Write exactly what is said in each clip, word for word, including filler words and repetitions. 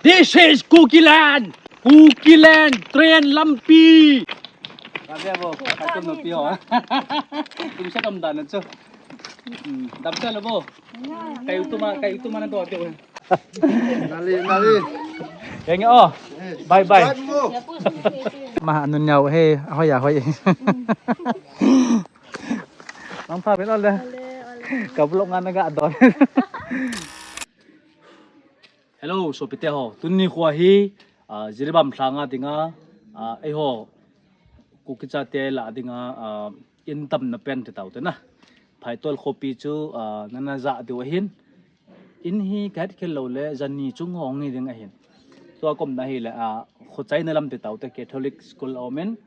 This is Kukiland. Kukiland train lampi. Ka ve bo, ka tum lampi ho. Tum sa kam dan chu. Hmm, dam sa lo bo. Kai utuma, kai utuma na do te. Nali, nali. Yang oh. Bye bye. Bye mo. Ma anun yau he, hoi ya hoi. Mang pha pe lo le. Ka vlog nga na ga do. Hello, sopite ho. Tuni khoa hi, ah, Jiribam lhanga dinga, ah, eiho Kuki chate lah dinga, ah, in tamna pen ti tau te na. Phaitol khopi chu, ah, nana ja diu ahin. In hi ka het khel lou le, jani chung hong hi ding ahin. Tua komna hi le, ah, kho chaina lam ti tau te Catholic school a um in,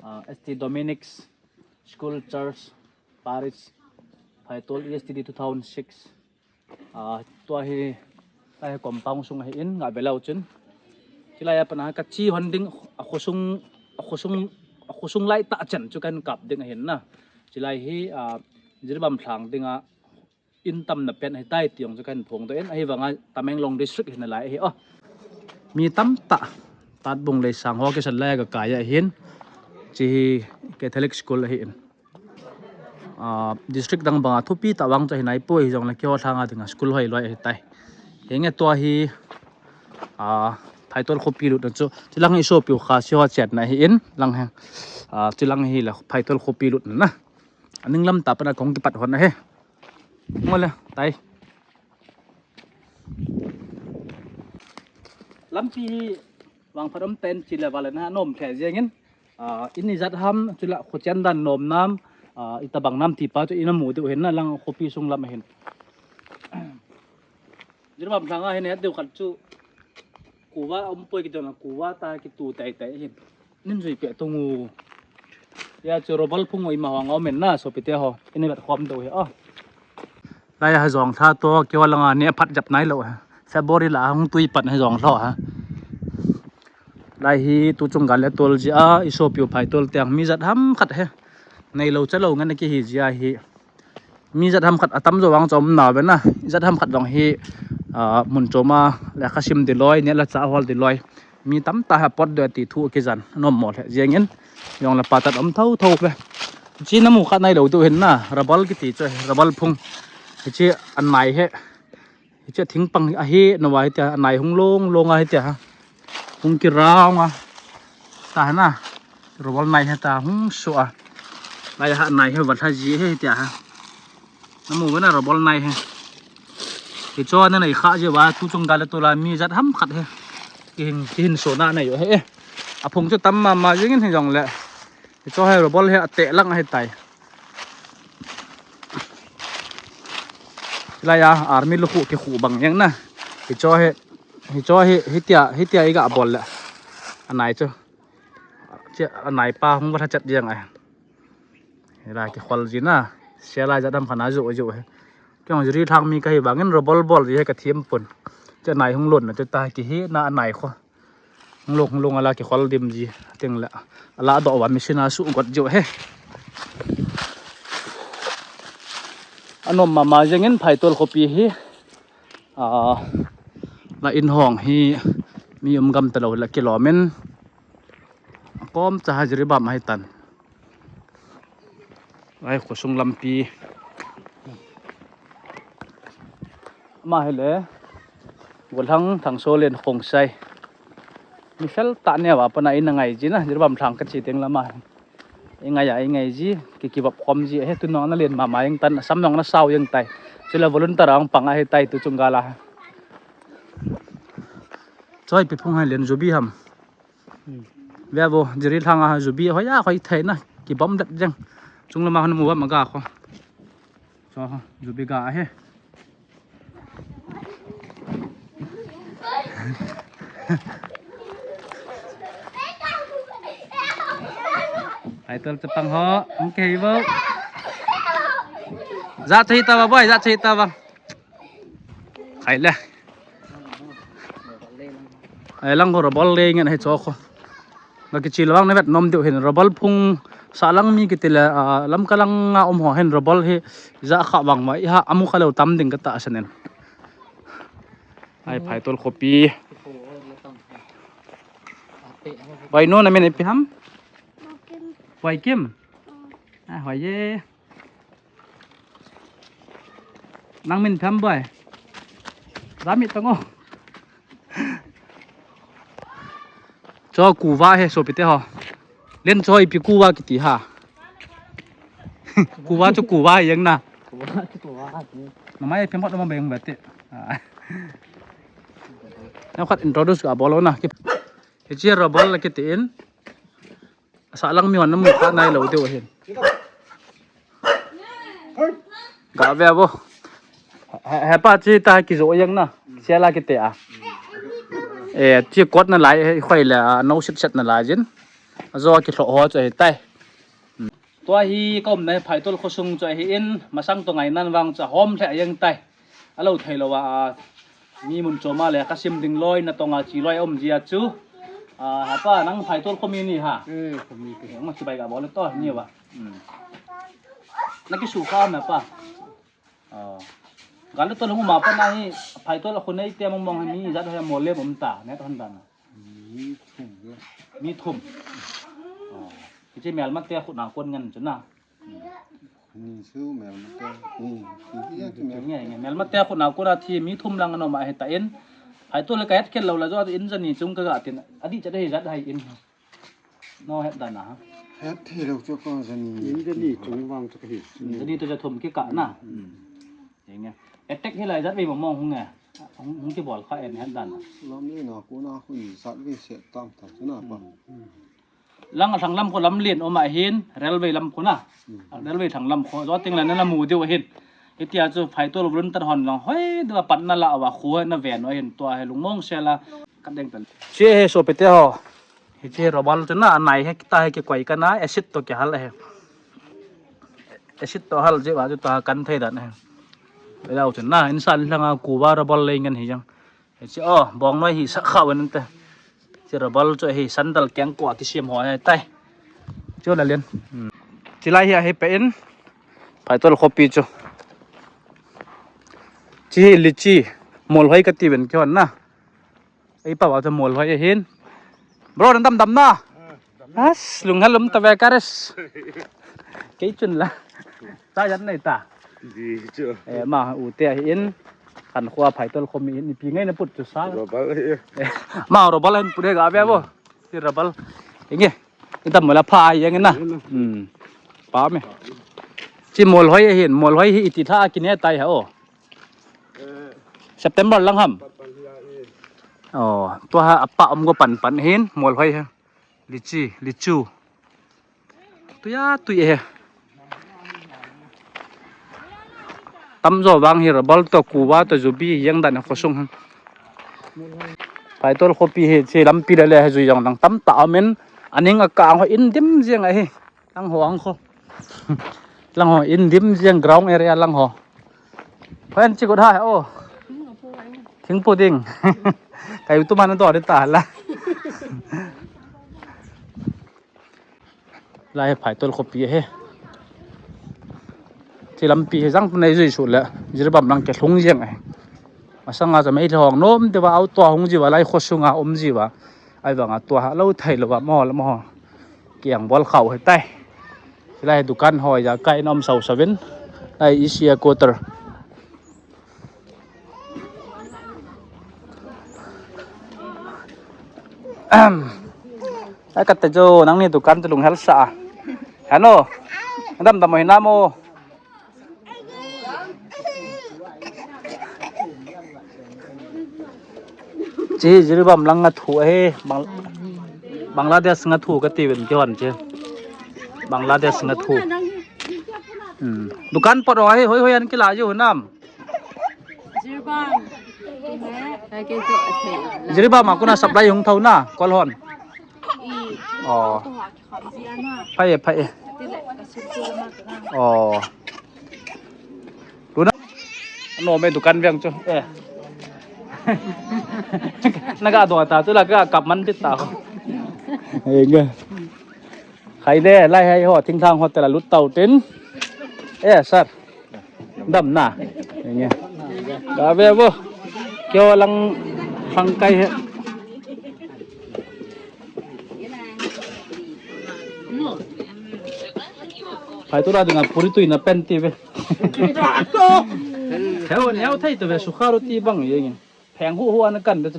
ah, S T Dominic's School Church Parish, Phaitol E S T D two thousand six. Ah, tua hi, tua hi compound sung ahi in, nga belou chun. Chilai a pana ka chi hon ding, a khosung, a khosung, a khosung lai ta chan chu kan kap ding ahin na. Chilai hi, ah, Jiribam lhang dinga, in tamna pen ahi tai ti jong chu kan phong doh in, ahivanga Tamenglong district hi nalai ahi o. Mi tamtah, Tatbung Leisang ho kisan lai a ka kai ahin. Chi hi Catholic school ahi in. Ah, district dang banga thupi tah vang chu ahi nai poi, hijongle keiho lhanga dinga school hoi loi ahi tai. Henge tua hi, ah, Phaitol khopi lutna chu, chilang hi sopiu Khasi ho chenna ahi in, lang heng. Ah, chilang hi la Phaitol khopi lutna na. Aning lam tah pana kong kipat hon ahi. Ngole, tai. Lampi hi vangphat um ten chi le vale na nom khe jeng in. Ah, in ijat ham, chula khochen dan nom nam, ah, itabang nam ti pa chu ina mu diu hin na lang khopi sung lam hin. Jiribam lhanga hin het diu khat chu kuva um poi kidon kuva ta kitu tai tai hin. Nin jui pe tung u. Ya chu robal phung oi ma hong om en na sopite ho. Ini bat khom do he o. Lai ha jong tha to keiho langa ne phat jap nai lo ha. February la hung tui pan ha jong lo ha. Lai hi tu chung gal le tol ji a i sopiu Phaitol teng mi jat ham khat he. Nei lo cha lo ngan ki hi ji a hi. Mi jat ham khat atam jo vang chom na ve na. Jat ham khat jong hi, ah, mun choma lekha sim diloi, ne la cha hol diloi. Mi tamtah ha pot do ti thu kijan nom mo le jeng in. Jong la pa tat om tho tho ve. Chi na mu kha nai lo tu hin na, rabal kiti chu, rabal phung. Chi an nai he. Hiche thingpang ahi, nova hitia, anai hung long long a hitia ha. Hung kirang a. Ta ha na. Robol nai he ta hung so a. Lai ha nai he vat ha ji he hitia ha. Namu ve na robol nai he. Hicho na nai kha je va tu chung gal tu la mi jat ham khat he. Kihin, kihin so na nai yo he. Aphung chu tam mama jing in hi jong le. Hicho hi robol hi ateh lang ahi tai. Hilai a army lukhu kikhu bang jeng na. Hicho hi, hicho hi, hitia, hitia iga bol le. Anai chu. Chia, anai pa hung va chat jeng ai. Hilai kikhol ji na. Sia lai jat ham khat na jo jo hi. Kei jong Jiribam lhang mi kahi bangin robol bol ji hi kathem pon. Chia anai hung lon na chu ta kihi na anai kho. Hung lung, hung lung ala kikhol dim ji. Ting le. Ala do va machine a su got jo he. Anom mama jeng in Phaitol khopi hi. Ah, la in hong hi mi um gam ta lo la kilom in. Kom cha ha Jiribam ahi tan. Ai, khosung lampi. Ama hi le. Golhang Thangsolen Khongsai. Mi fel ta ne va pana in angai ji na, Jiribam lhang kachi teng lama. Ingai a, ingai ji, ki kivop khom ji, he tu nong na len mama jeng tan, sam nong na sao jeng tai. Chule volunteer ang pang ahi tai tu chung gal a. Choi pi phung hai len jubi ham. Ve vo, Jiribam lhang a jubi, hoi a, hoi thei na, kibom det jeng. Chung lama han mu va ma ga kho. Cho, jubi ga he. Phaitol chapang ho, ang kei bo. Ja thei ta ba boy, ja thei ta ba. Khai le. Ai lang ho robol le ngen hai cho kho. Nga kichi lawang na vet nom diu hin robol phung sa lang mi kiti le, ah, lam ka lang nga um ho hin robol hi ja kha wang ma i ha amu kha lo tam ding ka ta sanen. Ai Phaitol khopi. Boi nu, na min ipi ham? Boi Kim. Ah, hoi e. Nang min ipi ham, boi? Jami tang o. Cho kuva he, sopite ho. Len cho ipi kuva kiti ha. Kuva chu kuva jeng na. Kuva chu kuva. Na mai phem hot ma beng bate. Ah. Na khat introduce ka bol na. Hiche rubber la kiti in. Asa lang mi hon na mu kha nai lou diu ahin. Ga ve vo. He, hepa chi ta kijo jeng na. Sela kiti a. Eh, chi kot na lai, eh, khoi le, ah, no sit sit na lai jin. Ajo kilho ho chu ahi tai. Tua hi ka umna hi Phaitol khosung chu ahi in, masang to ngainan vang chu ahom lheh jeng tai. Alo thei lou a, mi mun chom a le ka sim ding loi, na tong a chi loi a um jia chu. Ah, hepa, nang Phaitol khomi ni ha. Eh, khomi ke. Eh, ma chibai ga bol to ni va. Hmm. Na kisu kha na pa. Ah. Gal to lung ma pa na hi Phaitol khu nei te mong mong hi mi jat ho mol le bom ta, ne ton ta na. Mi thum. Mi thum. Ah. Hiche melmate khu na kon ngen chu na. Ni chu melmate. Ni, ni chu mel. Nge, nge, melmate khu na kon a thi mi thum lang ano ma he ta in. Phaitol ka het khel lou la jo in jani chung ka ga tin. Adi cha dei jat hai in. No het dan a. Het thei lou chu ko jani. In jani chung vang chu ka hi. Jani to ja thum ki ka na. Hmm. Jeng e. Attack hi lai jat vei mong mong hung e. Hung, hung kibol kha en het dan a. Lam le na ko na hun jat vei se tam ta chu na pa. Hmm. Lang a thang lam ko lam lien um ahin, railway lam ko na. Hmm. Railway thang lam ko, jo ting la na la mu diu ahin. Hitia chu Phaitol volunteer hon lang hoi, dua pat na la wa khu na ven ahin, tua he lung mong se la, ka deng tan. Che he sopite ho. Hiche rubber chu na, anai he kita he kikoi ka na, acid to kihal he. Acid to hal je wa chu ta kan thei dan he. Lau chu na, insan lang a kuva rubber lei ngen hi jang. Hiche, oh, bong noi hi sa kha wen te. Che rubber chu hi sandal keng ko a kisem ho he tai. Chu la len. Hmm. Chilai hi ahi pe in. Phaitol khopi chu. Chi hi lychee. Mol hoi ka ti ven kihon na. Ei pa wa chu mol hoi ahin. Bro, nang dam dam na. As, lunghel um ta ve ka res. Kei chun la. Ta jan nei ta. Di chu. Eh, ma u te ahin. Kan khua Phaitol khomi in ipi ngai na put chu sa. Rubber hi. Eh, ma rubber hin put he ga ve bo. Chi rubber. Inge. Idam mala pha ai yang na. Hmm. Pa me. Chi mol hoi ahin, mol hoi hi iti tha kine tai ha o. September lang ham. Oh, tua ha apa om go pan pan hin, mol hoi ha. Lychee, lychee. Tuya, tui he. Tamjo vang hi rubber to kuva to jubi jeng dan khosung. Phaitol khopi hi che lampi le le he jui jong dang tam ta amen aning a ka ho in dim jeng ahi. Lang ho ang kho. Lang ho in dim jeng ground area lang ho. Koi an chi kut ha o. Thing pu ding. Kai tu man do de ta la. Lai Phaitol khopi he. Chi lampi he jang nei jui su le. Jiribam lang ke lhung jeng he. Masanga cha mei lhong nom te va auto hung ji va lai khosunga um ji va. Ai vanga tua ha lo thei lo va mo la mo. Kiang bol khau he tai. Lai dukan ho ja kai nom sau savin. Lai isia quarter. Ai, kate jo, nangni dukan tu lunghel sa a. Hano, dam dam mo hinam o. Chi, Jiribam lang nga thu he, Bang-, Bangladesh nga thu kati ven kihon chi. Bangladesh nga thu. Hmm. Dukan pot ho he, hoi hoi an kila jo nam. Jiribam. Jiribam a kona supply hung thou na, kol hon. Oh. Phai e, phai e. Oh. Tuna. Ano me dukan veng chu. Eh. Naga do ta chu la ka kap man tit ta. Eh, nge. Khai de, lai hai ho, thingthang hotel a lut tau tin. Eh, sir. Dam na. Enge. Ka ve bo. Kyo lang sang kai he. Phai tu la dinga puri tui na pen ti ve. Heo, neo thei tu ve, sukha roti bang jeng in. Pheng hu hu ana kan de.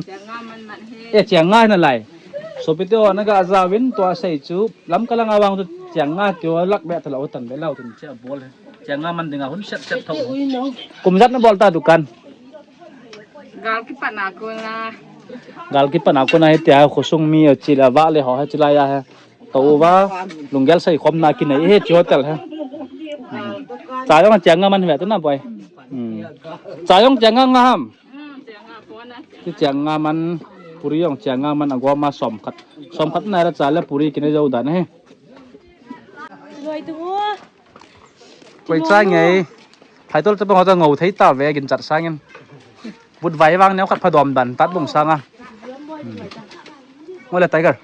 Chiang nga man man he. E, chiang nga na lai. Sopi te ho na ga ja vin tua sei chu. Lam ka lang awang tu chiang nga ti ho lak be ta lo tan be lo tin che bol he. Chiang nga man dinga hun set set tho. Kum jat na bol ta dukan. Gal kipat na ko na. Gal kipat na ko na he tia khosung mi chi la va le ho he chi la ya he. To uva, lunggel sei khom na kinei he chi hotel he. Hmm. Cha jong chiang nga man ve tu na boy. Hmm. Cha jong chiang nga nga ham. Ki chiang nga man, puri jong chiang nga man agoma som khat. Som khat na ra cha le puri kinei jo dan he. Koi cha ngei. Phai tol cha bang ho cha ngou thei ta ve gin chat sangin. But vai vang neo khat phadom dan tat bung sanga. Hmm. Ngole Tiger.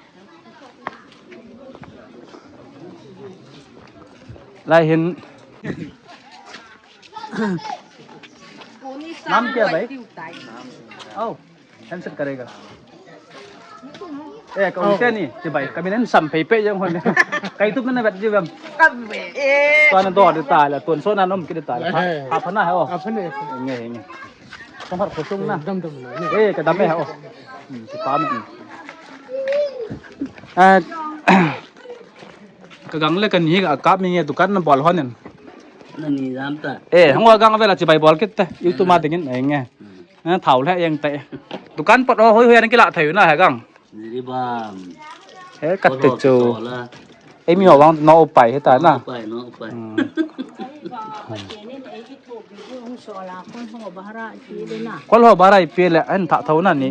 Lai hin. नाम क्या भाई? आओ, handshake करेगा। Eh, kau ite ni, ti bai, kami nan sam pei pei jeng hon. Kai tu mana bet ji bam. Kami, eh. Tuan do di ta la, tuan so na nom ki di ta la. Ha, ha phana hai o. Ha phana. Nge, nge. Kong har khosung na. Dam dam na. Eh, ka dam eh, ha o. Hmm, ti pa mi. Ah, ka gang le kan hi ka kap mi nge dukan na bol hon en. Na ni jam ta. Eh, hong wa gang vela chi bai bol kit ta. YouTube ma dingin, eh, nge. Hmm. Eh, thau le yang ta. Dukan pot ho hoi hoi an ki la thai na ha gang. Ni ri bam. He, kat te chu. Ei mi ho vang no upai he ta na. Upai, no upai. Hmm. Kol ho bara ipi le, an tha thou na ni.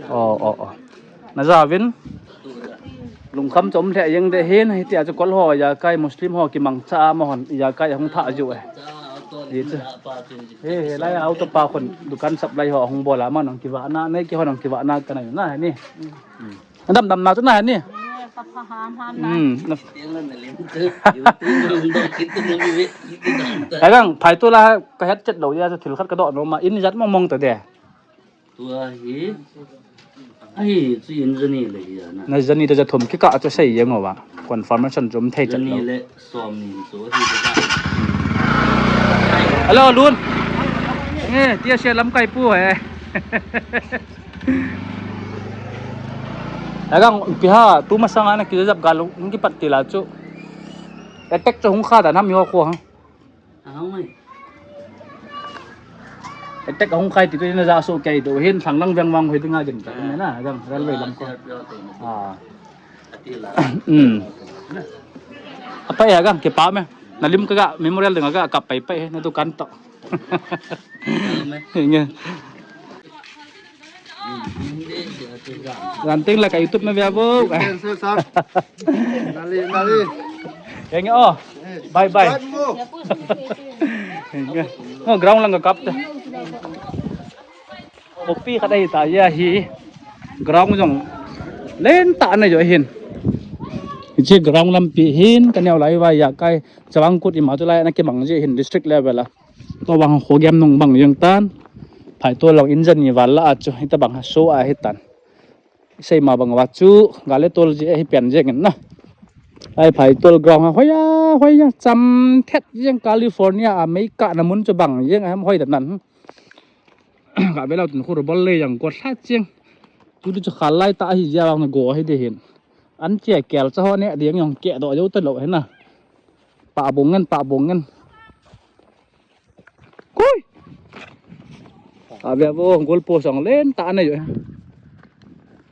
Oh, oh, oh. Na ja vin. Lungkham chom le yang de hin, hitia chu kol ho ya kai Muslim ho kimang cha ma hon ya kai hong tha ju e. Hi chu. He, he, lai auto pa khun dukan supply ho hung bol a ma nang kiva na, nei ki ho nang kiva na ka na na ni. Dam dam na chu na ni. Hmm. Ai gang, phai tu la ka het chet lo ya, thil khat ka do no ma, in jat mong mong ta de. Tua hi. Ahi, chu in jani le hi ana. Na jani ta ja thum ki ka chu sei jeng uva. Confirmation chu um thei chet lo. Jani le som ni chu hi ta. Hello, Lun. Eh, tia sia lam kai pu he. Agang pi ha, tu masang ana ki jap gal ki pat ti la chu. Attack chu hung kha da nam yo ko ha. Ahung mai. Attack ahung khai ti tu na ja so kei tu hin thang lang veng vang hoi dinga din ta na gang railway lam ko. Ah. Hmm. Apa ya gang ke pa me. Na lim ka ga memorial dinga ga kap pai pai na dukan to. Nge. Ranting la ka YouTube na via bo. Nali, nali. Yang oh. Bye bye. No ground lang ka kap ta. Kopi khat ahi ta ya hi. Ground jong len ta na jo hin. Hiche ground lampi hin ka neo lai va ya kai Chavang Kut ima tu lai na ke mang je hin district level a. To bang ho game nung bang jeng tan. Phai to long in jani val la a chu hita bang ha so a hi tan. Sei ma bang va chu gale tol je hi pen jeng na. Ai phai tol ground ha hoya hoya cham thet jeng California America na mun chu bang jeng ham hoi da nan. Ka velo tun khur bol le jang ko tha cheng. Tu tu chu khal lai ta hi ja bang go hi de hin. An che kel cha ho ne ding jong ke do jo ta lo he na. Pa bung ngen, pa bung ngen. Koi. A ve vo goal post jong len ta na jo.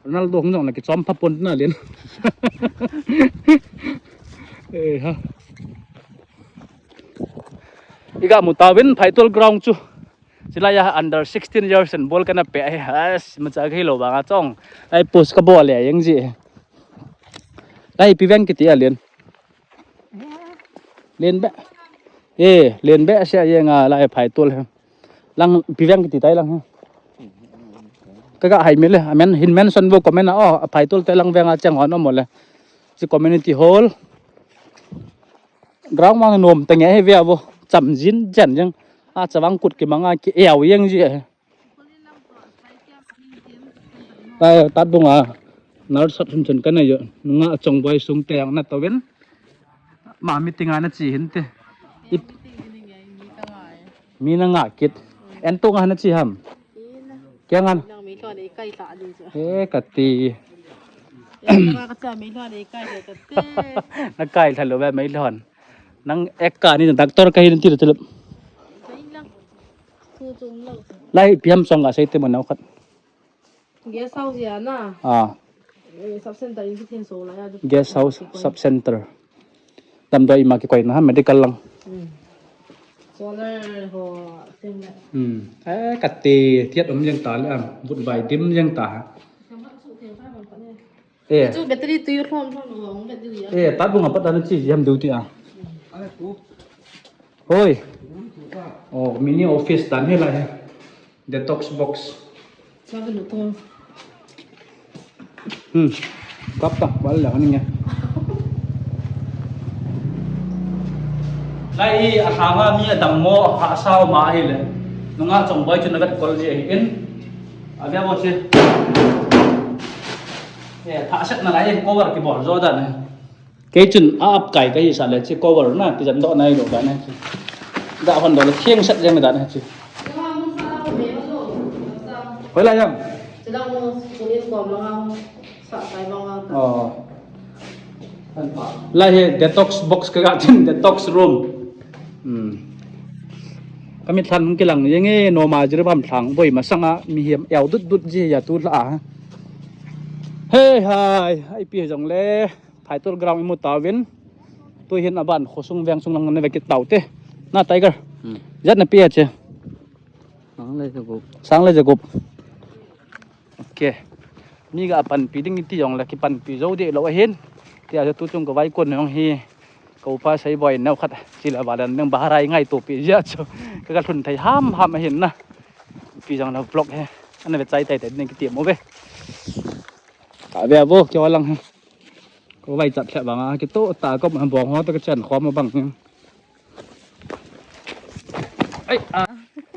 Ronaldo hung jong na ki chom pha pon na len. Eh ha. Iga mu ta vin Phaitol ground chu. Chilai a under sixteen years and ball kana pe ai. As macha ka hilo ba nga chong. Ai post ka bol le yang ji. Lai pi veng kiti a len. Len be. Eh, len be sia ye nga lai Phaitol he. Lang pi veng kiti tai lang he. Ka ga hai mi le, amen hin mention vo comment a, oh, Phaitol te lang veng a chang hon mo le. Si community hall. Ground mang nom ta nge he ve vo. Cham jin jan jang. A Chavang Kut ki manga ki eo yang ji he. Ai, tat bung a. Nurse khat chun chun kana yo. Nunga Chongboi sung te ang na tawin. Ma meeting a na chi hin te. Ip. Mi na nga kit. En to nga na chi ham. Kya nga. Nang mi thon e kai ta di chu. E ka ti. E ka ka cha mi thon e kai ta te. Na kai ta lo ba mi thon. Nang ek ka ni doctor ka hin ti lo. Kai lang. Thu chung lo. Lai piam song ka sei te mo na khat. Guest house ya na. Ah. Eh, sub center in kithin so la ya. Guest house sub center. Damdoi ima kikoi na ha medical lang. Hmm. Solar ho thing la. Hmm. Eh, kati thiat um jeng ta le am. But vai dim jeng ta. Eh. Chu battery tu yo thon thon ho battery ya. Eh, ta bunga pat ana chi jam duty a. Hoi. Oh, mini office dan he la he. Detox box. Sabi luto. Hmm. Kap ta, wal la ni nge. Lai hi a thanga mi a dammo a sao ma hi le. Nunga Chongboi chun a vet kol ji ahi in. A ve bo che. Eh, tha set na lai cover ki bol jo dan he. Kei chun a ap kai ka hi sa le chi cover na ti jan do nai lo ka na chi. Da hon do le thieng sat jeng da na chi. Hoi la jam. Oh. La he detox box ka ga chin detox room. Hmm. Kami thlan hung kilang jeng e no ma jir bam thlang boi ma sanga mi hiam yau dut dut ji ya tu la. Hey hai, ai pi jong le. Phaitol ground imu tauvin. Tu hin aban khosung veng sung lang na vekit taute. Na Tiger. Hmm. Jat na pi a che. Sang le jagup. Sang le jagup. Okay. Mi ga panpi ding iti jong le kipanpi jo de lo ahin. Tia tu chung ka vai kon jong hi. Ko pa sai boi nau khat. Sila balan nang baharai ngai to pi ja chu. Ka ka thun thai ham ham ahin na. Pi jong na vlog he. Ana ve chai tai tai ding kiti mo ve. Ka ve vo kyo lang he. Ko vai chat lheh bang a, kito ta ko ma bong ho to ka chen khom bang. Ai, a.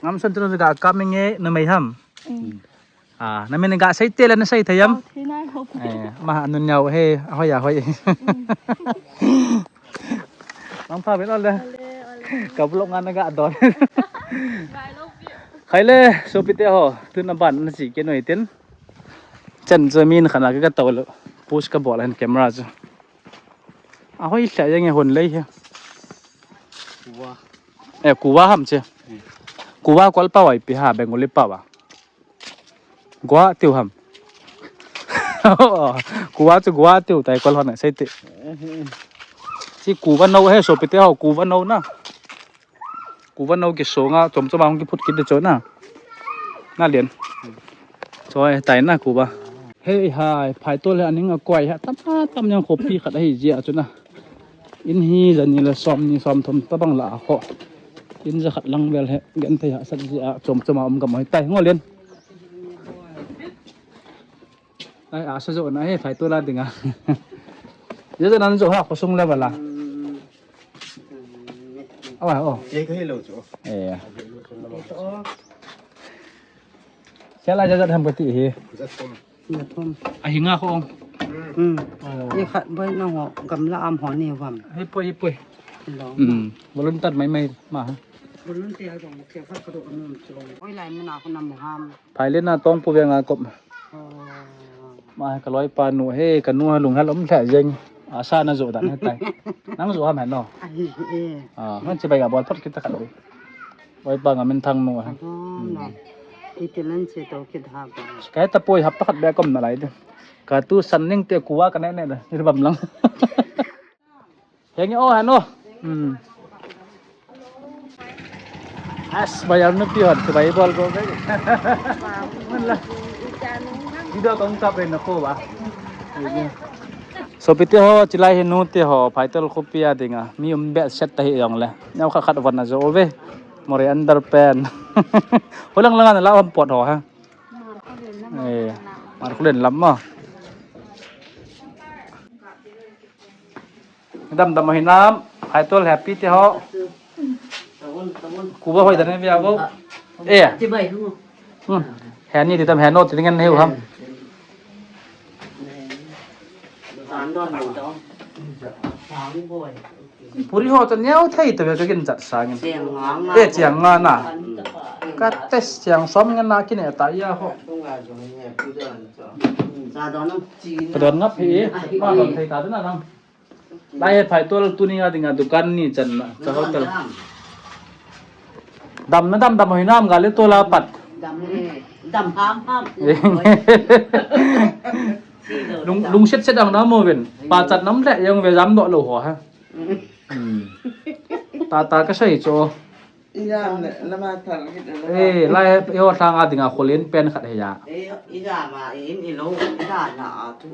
Ngam san tu ga kam nge na mai ham. Mm. A, na min ga sai te la na sai thayam. Thei nai ho. Eh, ma anun yau he, hoi ya hoi. Mm. Mang pha bin ole. Ole, ole. Ka vlog nga na ga don. Ngai lo pi. Khai le, sopite ho, tun aban na chi ke noi tin. Chan chu min khana ka, ka to lo. Push ka bol han camera chu. A hoi lha yang e hon lei he. Kuwa. Eh, kuwa ham che. Eh. Kuwa kol pa wai pi ha Bengali pa wa. Gua tiu ham. Kuwa chu gua tiu tai kol hon sei ti. Eh, eh. Chi kuwa no he sopite ho kuwa no na. Kuwa no kisonga chom chom a hung kiphut kit de chona. Na lian. Choi tai na kuwa. Hei hai, phaitol he aning a koi ha tam tam yang khopi khat ahi jia chuna. In hi jani le som ni som thum tabang la a kho. In ja khat lang vel he gen thei ha sat jia chom chom a um gam hoi tai ngo lian. Ai, a sa jo na he, phaitol a dinga. Ja ja nan jo ha, khosung le bala. Awa, oh. Ke ka hilo chu. Eh. Sela ja ja ham ka ti hi. Ja thum. Ja thum. A hinga kho ong. Hmm. Oh. Ye khat boi na ho, gamla am ho ni vam. Hi poi, hi poi. Lo. Hmm. Volunteer mai mai ma ha. Volunteer jong ke khat ka do ka nom chu. Oi lai mena ko na mo ham. Phai le na tong pu ve nga kop. Oh. Ma ka loi pa nu he, ka nu ha lung ha lom lha jeng. A sa na jo dan he tai. Nang jo ham he no. Ai, eh. Ah, man chi bai ga bol phot kita khat lo. Loi pa nga min thang nu ha. Hmm. Iti lan che to kit ha ba. Kai ta poi hap ta khat be kom na lai de. Ka tu san ning te kuwa ka ne ne da. Ni bam lang. Henge o hano. Hmm. As bayar nu pi hon, bai bol go bai. Video kong kap re na ko ba. Sopite ho, chilai hi nu te ho, phaitol khopi a dinga. Mi um be set ta hi jong le. Nau khat khat von na jo ve. More underpant. Holang lang na la hom pot ho ha. Eh, mar khulen lam ma. Dam dam hinam, hai tol happy te ho. Kuwa hoi dan via bo. Eh. Ti bai hu. Hmm. Hani ti tam hano ti ngan heu ham. Puri ho chu neo thei tave ka ginchat sangin. Eh, cheng nga na. Ka test cheng som ngen na kine ta ya ho. Ka don ngap hi. Ma don thei ta na lang. Lai he phaitol tuni a dinga dukan ni channa, cha hotel. Dam na dam dam hoi nam ga le tola pat. Dam le, dam ham ham. Lung, lungset set ang na mo ven. Pa chat nam le jong ve jam doh lou ho ha. Hmm. Ta ta ka sei chu. Ijam le, lama thar hit le. Eh, lai he, yo thang a dinga kholen pen khat he ya. Eh, ijam a in ilo, ijam na a tu.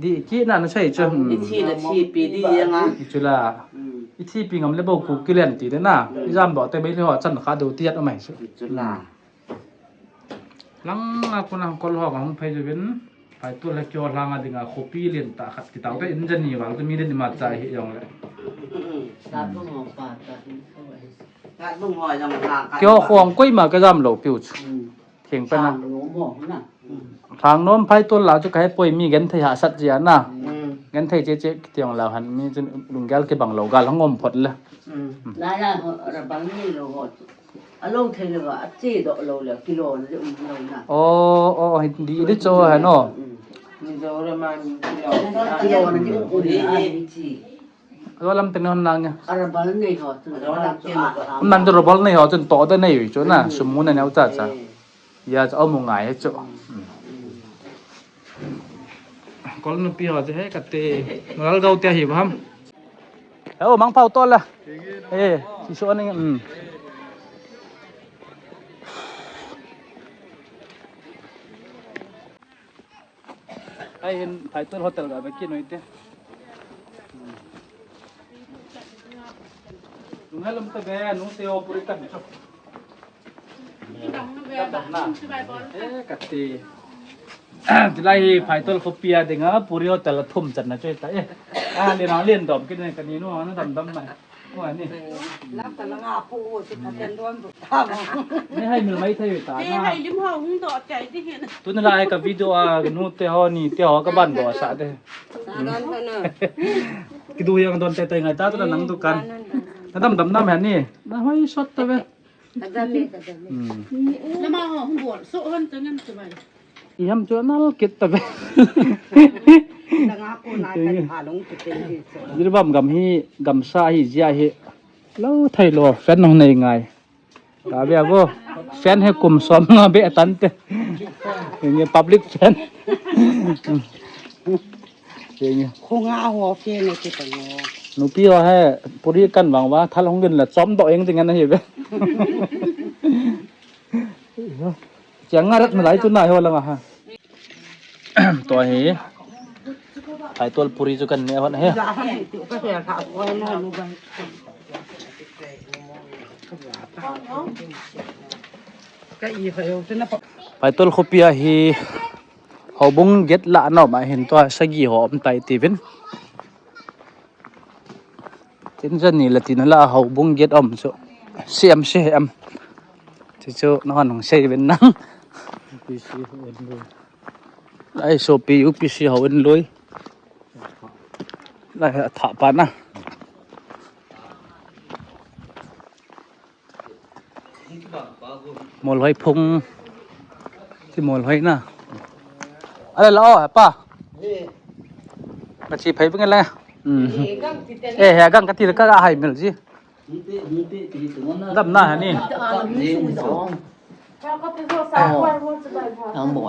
Di ki na na sei chu. Hmm. Ithi le thi pi di yang a. Ichu la. Hmm. Ithi pi ngam le bo ku kilen ti de na. Hmm. Ijam bo te be le ho chan kha do ti at amai chu. Ichu la. Lang a kuna kol ho ka hung phei chu bin. Phaitol le kio lang a dinga khopi len ta khat kitau te in jani wal te mi den ma cha hi jong le. Hmm. Sa tu mo pa ta tu. Kio khong koima ka jam lou piu chu. Hmm. Theng pa na. Sang nom mo na. Hmm. Sang nom phaitol la chu ka he poi mi genthei hahsat jia na. Hmm. Genthei che che kitiang la han mi chun lunggel kibang lou gal hong om phot le. Hmm. Hmm. La la ho, ra bang ni lou ho chu. A lou thei lou a, a che doh lou le, kilo na le um lou na. Oh, oh, oh, di, di cho ha no. Hmm. Ni zo ra ma ni kilo. Kilo na di um na. Di, di, di. Alo lam te non lang ya. Arabal nei ho tu. Nan tu robol nei ho chun to de nei chu na. Hmm. Sumu na neu cha cha. Eh. Ya cha omu ngai chu. Hmm. Kol nu pi ho che he kate. Ngal gau te hi bham. He o mang pau to la. Eh, si so ni. Hmm. Ai hin Phaitol hotel ga be ki noi te. Nunga lam ta be nu te o puri kan cho. Eh, kati. Tilai hi Phaitol khopi a dinga puri hotel thum chan na choi ta e. A le na len dom ki ne kani nu na dam dam mai. Lam ta langa pu u chu ka ten don bu ta mo. Ni hai mil mai thei ta na. Ni hai lim ho hung do chai di hin. Tun la hai ka video a nu te ho ni te ho ka ban do sa de. Sa don ta na. Ki du yang don te te ngai ta tu nang dukan. Na dam dam na me ni. Na hoi sot ta ve. Ka dam e, ka dam e. Hmm. Lama ho hung bol so hon ta ngan chu mai. I ham chu anal kit ta ve. Tanga ko na ta phalong tu te hi chu. Jiribam gam hi, gamsa hi, jia hi. Lo thei lo, fan hong nei ngai. Ka bia bo. Fan he kum som nga be tan te. Nge public fan. Nge. Khonga ho fan ne ki ta ngo. Nupi ho he, puri kan vang va, thal hong gin la chom do eng ding an hi be. Chiang nga rat malai tu nai ho langa ha. Tua hi. Phaitol puri chu kan ne hon he. Phaitol khopi a hi houbung gate lah a na um a hin tua sagi ho um tai tivin. Tin jani la tin la houbung gate um chu. Siam se em. Chu chu na hon hung sei ven nang. P C ho en lui. Lai so pi U P C ho en lui. Lai a tha pa na. Mol hoi phung. Ti mol hoi na. Ale la o pa. Ka chi phai bing la. Hmm. Eh, he gang ka ti ka ga hai mil ji. Dam na ha ni.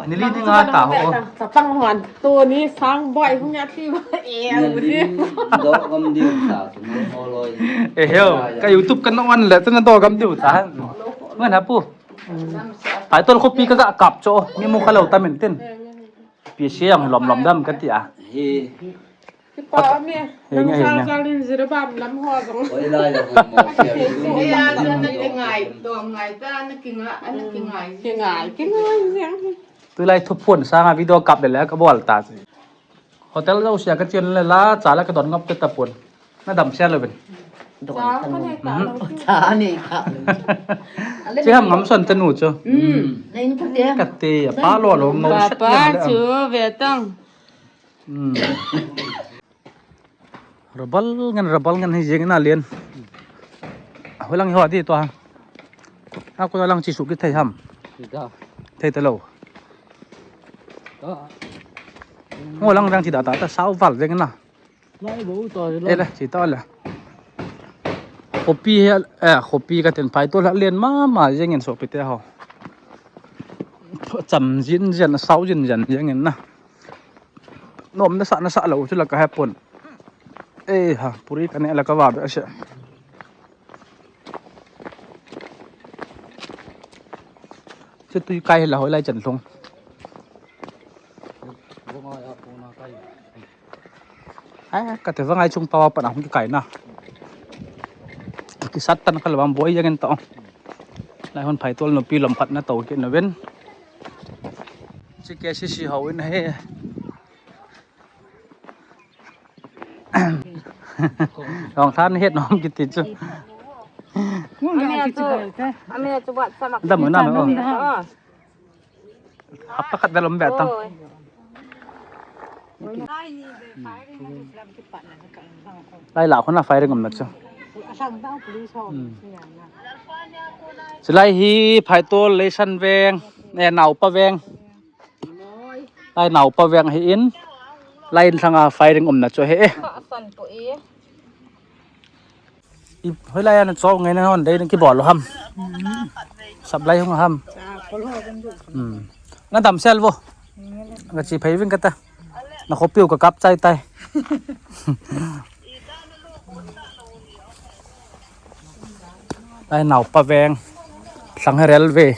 Nili ni nga ta ho. Sa tang hon. Tu ni sang boi hung ya ti ba. Eh, u ni. Do gam di sa tu mo loi. Eh, heo. Ka YouTube kan on le, tu na do gam di ta. Ngan ha pu. Phaitol khopi ka ga kap cho. Mi mu kha lo ta min tin. Pi siang lom lom dam ka ti a. Hi. Kipa mi. Henge, henge. Nang sa jalin Jiribam lam ho jong. Oi la ya ho mo. Oi ya, na kingai, to ngai ta, na kinga, na kingai. Kingai, kingai jeng. Tulai thuphon sanga video kap le le ka bol ta. Hotel jouse a ka chen le la, cha la ka don ngap te tapon. Na dam sia lo ben. Don ta lo. Cha ni ka. Che ham ngam son ta nu cho. Hmm. Nei nu ka te. Ka te, pa lo lo ngau sat. Pa chu ve tang. Hmm. Rabal ngen, rabal ngen hi jeng na lien. Hoilang hi ho di to ha. A ko lang chi su kithei ham. Thei ta lou. Hoilang veng chi da ta ta sao val jeng na. Ele chi ta le. Khopi he, eh, khopi ka ten phai to la lien mama jeng in sopi te ho. Cham jin jen, sao jin jen jeng in na. Nom nasa nasa lou chu la ka hepon. Eh ha, puri ka ne la ka va be se. Chu tui kai la hoilai chan lhung. Ai, ka te vangai chung pawa pana hung kai na. Kisat tan ka lawang boi jeng in to. Lai hon phai tol no pi lam phat na to ke na ven. Chi ke si si ho in he. Long than het nom kiti chu. Ame chu, ame chu buat sama. Dam na me o. Hapta khat da lom be tang. Lai la khona firing um na chu. Chulai hi phai tol leisan veng, eh, naupa veng. Lai naupa veng hi in, lai in thanga firing umna chu he. Ka san pu e. I, hoilai ana chou ngai na hon dei na kibol ham. Sap lai hung ham. Hmm. Na dam sel vo. Ka chi phei ving kata. Na khopiu ka kap chai tai. Lai naupa veng. Thlang he railway.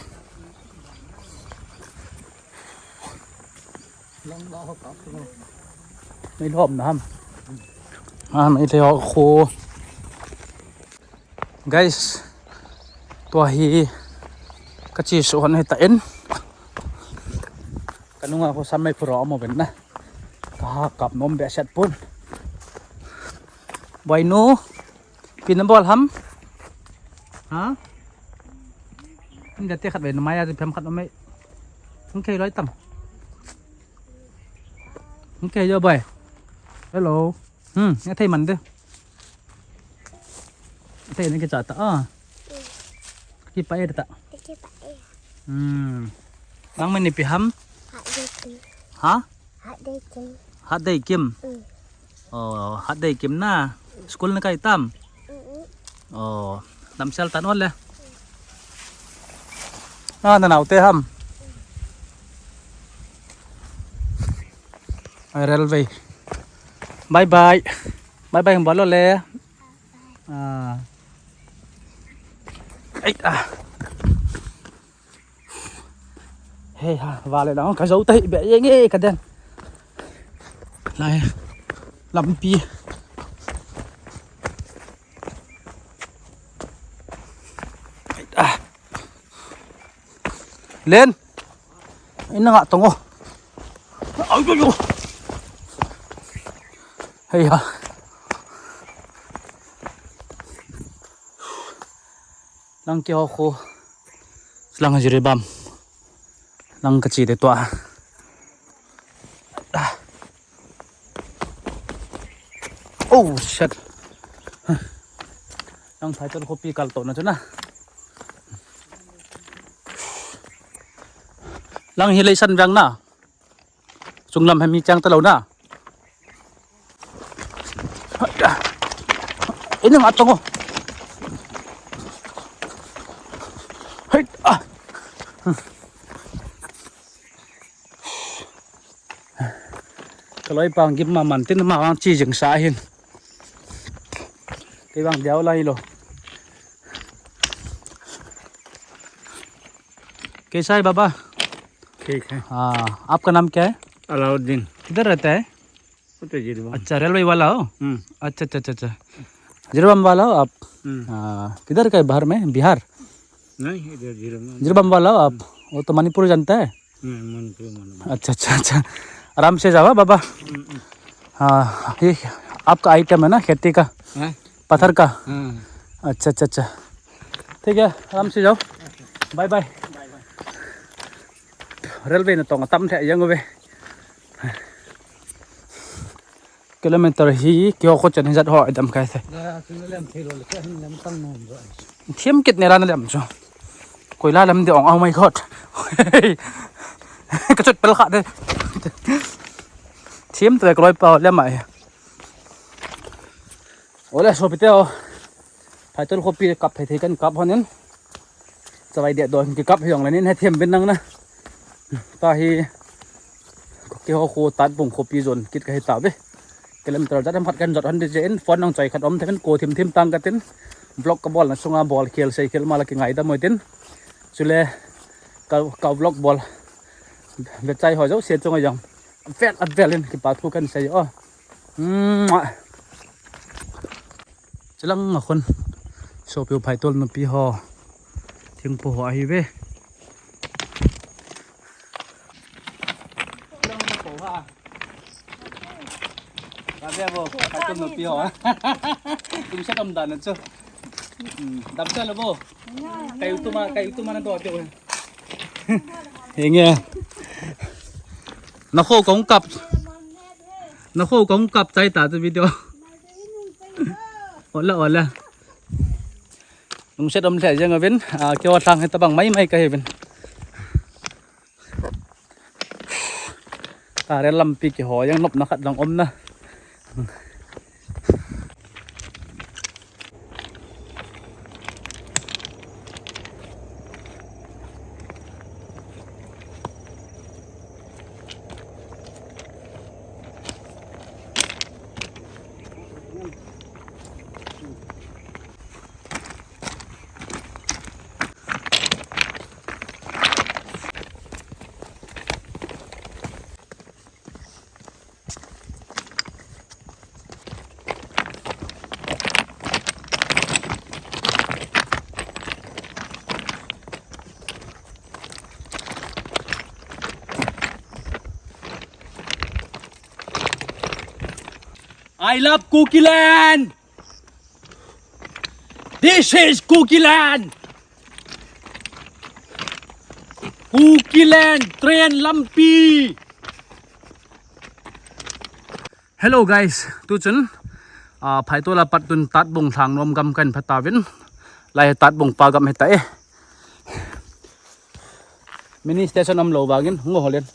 Meilhom na ham. Ah, Meitei ho khu. Guys, tua hi ka chi su hon hi ta in. Ka nunga khu sam mai phuro amo ben na. Ka ha kap nom be set pun. Boinu. Pi na bol ham? Ha? Inda te khat ve na maya te phem khat mai. Hung kei loi tam. Hung kei jo boy. Hello. Hmm, ya thei man de. Thei na ke cha ta. Ah. Ki pa e ta. Hmm. Nang mani pi ham? Ha? Hatdeikim. Hatdeikim. Mm. Oh, Hatdeikim na. School na kai tam? Mm-mm. Oh, damsel tan ole. Na, na nau te ham. Ai, railway. Bye bye. Bye bye, bolo le. Ah. Ai, ah. Hei ha, vale na ka zo ta hi be ye nge ka den. Lai. Lampi. Ah. Len. Ina nga tongo. Ai yo yo. Hei ha. Lang ke ho kho. Lang Jiribam. Lang ka chi de tua. Oh, shit. Lang phai tol khopi kal to na chu na. Lang hi leisan vang na. Chunglam hemi chang ta lo na. Ini nga tongo. Hei, ah. Kaloi pang gim ma man tin ma wang chi jing sa hin. Kei wang diau lai lo. कैसा है बाबा? ठीक है। हाँ, आपका नाम क्या है? अलाउद्दीन। किधर रहता है? वो तो जिरबम। अच्छा, रेलवे वाला हो? हम्म। अच्छा, अच्छा, अच्छा, अच्छा। जिरबम वाला हो आप? हम्म। हाँ, किधर का है, बाहर में, बिहार? नहीं, इधर जिरबम। जिरबम वाला हो आप? हम्म। वो तो मणिपुर जानता है? नहीं, मणिपुर, मणिपुर। अच्छा, अच्छा, अच्छा। आराम से जाओ, हाँ, बाबा। हम्म, हम्म। हाँ, ये आपका आइटम है ना, खेती का? हाँ। पत्थर का? हाँ। अच्छा, अच्छा, अच्छा। ठीक है, आराम से जाओ। Bye, bye. रेलवे ने तो तम थे यंग वे। Kilometer hi kiho kho chen hi jat ho idam kai the. Thiam kit ne la na lem chu. Koila lam de ong, oh my God. Ka chut pel kha de. Thiam te ka loi pa lem ai. Ole sopite o. Phaitol khopi kap thei thei kan kap honin. Chavai de do ki kap hiong lenin he thiam bin nang na. Ta hi kiho kho Tatbung khopi jon kit ka hi ta ve. Kilometer jat ham khat kan jot hon di je in phone nang choi khat om thei ko thim thim tang ka tin. Vlog ka bol na sunga bol khel sei khel ma la ki ngai da moi tin. Chule ka, ka vlog bol ve chai ho jo se chunga jong. Vel a vel in kipa thu kan sei o. Mwah. Chilang a khun. Sopi u Phaitol nupi ho. Thingphu ho ahi ve. Ka ve bo, Phaitol nupi ho. Tum sa dam dan chu. Hmm, dam sa lo bo. Kai u tuma, kai u tuma na do te. Henge. Na kho kong kap. Na kho kong kap chai ta tu video. Ole, ole. Lungset um lheh jeng uvin, a, kiho thlang hi tabang mai mai ka hi uvin. Ka rel lampi kiho jeng nopna khat jong um na. I love Kukiland! This is Kukiland! Kukiland train lampi! Hello guys, tu chun, a, Phaitol a pat tun Tatbung lhang nom gam kan pha tauvin, lai Tatbung pa gam hita e. Mini station um lou vangin, hung hol in.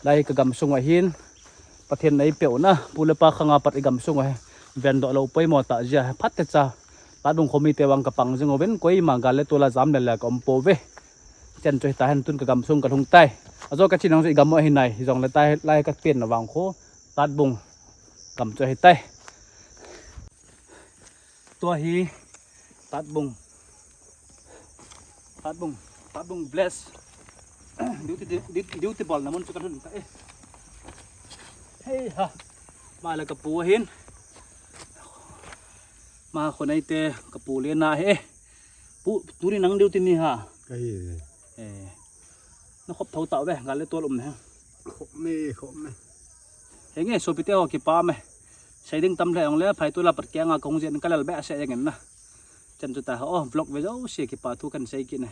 Lai ka gam sung ahin, Pathen nei peh u na, pu le pa khang a pat i gam sung ahi. Ven doh lou poimo ta jia, phat te cha. Tatbung khomi te vang ka pang jing uvin, koima gal le tol a jam le le ka um pouve. Chen chu hita hen tun ka gam sung ka lhung tai. Ajo ka chin ang chu i gam u ahi nai, hi jong le tai lai ka pen na vang kho. Tatbung gam chu ahi tai. Tua hi Tatbung. Tatbung, Tatbung bless. Duty, duty, duty bol na mun chu ka lhun ta e. Hei ha. Ma la ka pu hin. Ma khonai te ka pu le na he. Pu, tuni nang duty ni ha. Ka hi. Eh. Na khop thou ta ve, gal le tol um na he. Khop me, khop me. Henge, sopite ho kipa me. Sei ding tam le ong le, Phaitol a pat kiang a kong jen ka lel be se jeng in na. Chan chu ta ho, vlog ve jo se kipa thu kan sei kit ne.